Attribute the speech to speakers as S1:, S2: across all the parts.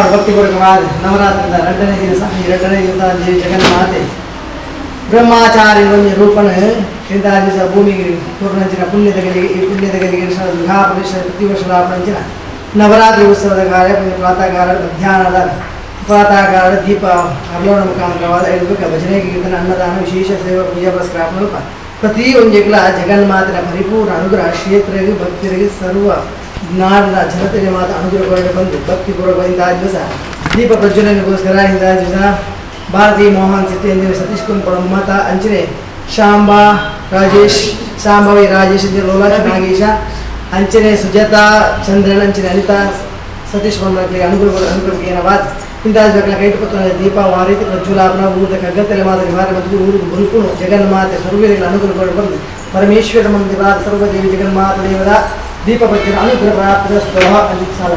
S1: ಭಕ್ತಿಪೂರ್ವಕವಾದ ನವರಾತ್ರಿದ ಎರಡನೇ ದಿವಸ ಈ ಎರಡನೇ ದಿವಸ ಜಗನ್ಮಾತೆ ಬ್ರಹ್ಮಾಚಾರ್ಯ ಒಂದು ರೂಪನ ಇಂತಹ ದಿವಸ ಭೂಮಿಗೆ ಪೂರ್ಣಂಚಿನ ಪುಣ್ಯದ ಗಳಿಗೆ ಈ ಪುಣ್ಯದ ಗಳಿಗೆ ಪ್ರತಿ ವರ್ಷದ ನಂಚಿನ ನವರಾತ್ರಿ ಉತ್ಸವದ ಕಾರ್ಯ ಪ್ರಾತಃಕಾಲ ಮಧ್ಯಾಹ್ನದ ಪ್ರಾತಃಕಾಲ ದೀಪ ಅರ್ಲೋಣ ಮುಖಾಂತರವಾದ ಇರಬೇಕು ಭಜನೆ ಕೀರ್ತನ ಅನ್ನದಾನ ವಿಶೇಷ ಸೇವಾ ಪೂಜಾ ಪುರಸ್ಕಾರ ಮೂಲಕ ಪ್ರತಿ ಒಂಜಿಗಳ ಜಗನ್ಮಾತಿನ ಪರಿಪೂರ್ಣ ಅನುಗ್ರಹ ಕ್ಷೇತ್ರರಿಗೆ ಭಕ್ತರಿಗೆ ಸರ್ವ ನಾಡಿನ ಜನತೆಗೆ ಮಾತ್ರ ಅನುಗ್ರಹವಾಗಿ ಬಂದು ಭಕ್ತಿಪೂರ್ವಕ ಇಂತಹ ದಿವಸ ದೀಪ ಪ್ರಜ್ವಲನೆಗೋಸ್ಕರ ಇಂತಹ ದಿವಸ ಭಾರತಿ ಮೋಹನ್ ಸಿಟಿ ಎಂದಿನ ಸತೀಶ್ ಕುಮಾರ್ ಮತ ಅಂಚನೆ ಶಾಂಬಾ ರಾಜೇಶ್ ಶಾಂಭವಿ ರಾಜೇಶ್ ಲೋಲಾ ನಾಗೇಶ ಅಂಚನೆ ಸುಜಾತಾ ಚಂದ್ರನ್ ಅಂಚನೆ ಅನಿತಾ ಸತೀಶ್ ಬಂದ ಅನುಗ್ರಹ ಅನುಗ್ರಹ ಏನವಾದ ಇಂತಹ ಕೈಟುಪತ್ರ ದೀಪ ವಾರೀತಿ ಪ್ರಜ್ವಲಾಪನ ಊರದ ಕಗ್ಗತ್ತಲೆ ಮಾತ್ರ ನಿವಾರಣೆ ಮತ್ತು ಊರಿಗೆ ಬುಲ್ಕುನು ಜಗನ್ಮಾತೆ ಸರ್ವರಿಗೆ ಅನುಗ್ರಹ ಬಂದು ಪರಮೇಶ್ವರ ಮಂದಿರ ಸರ್ವದೇವಿ ಜಗನ್ಮಾತ ದೇವರ ದೀಪ ಪ್ರಜ್ವಲ ಅನುಗ್ರಹ ಪ್ರಾಪ್ತ ಸ್ವಹ ಅಲ್ಲಿ ಸಾಲ.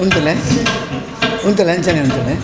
S2: ಉಂಟಲೆ ಉಂಟಲೆ ಅಂಚನೆ ಉಂಟಲೆ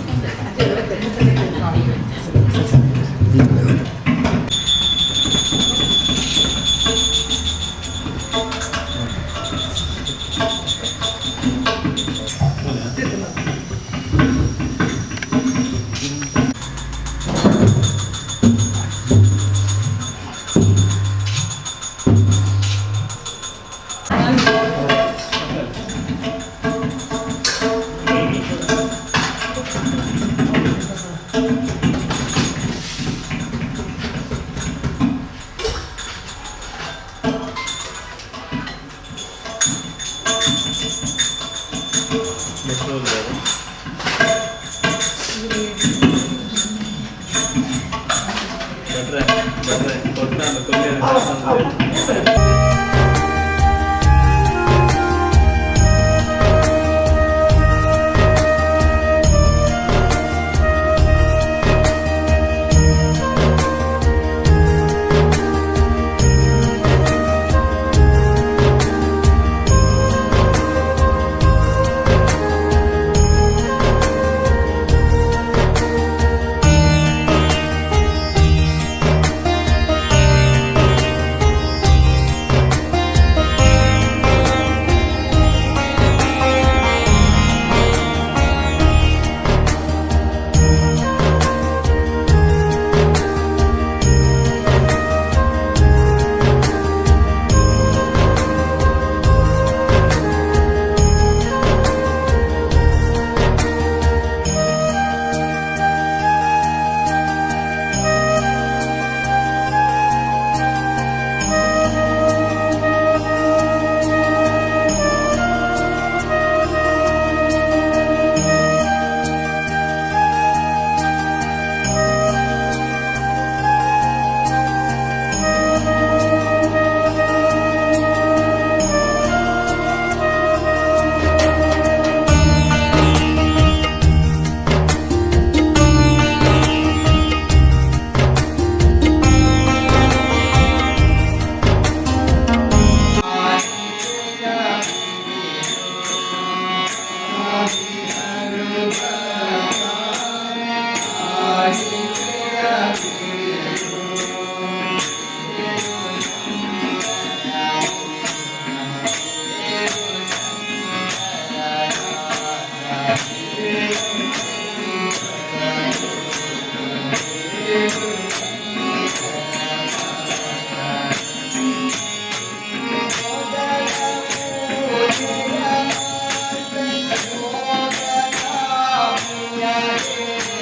S2: Yeah.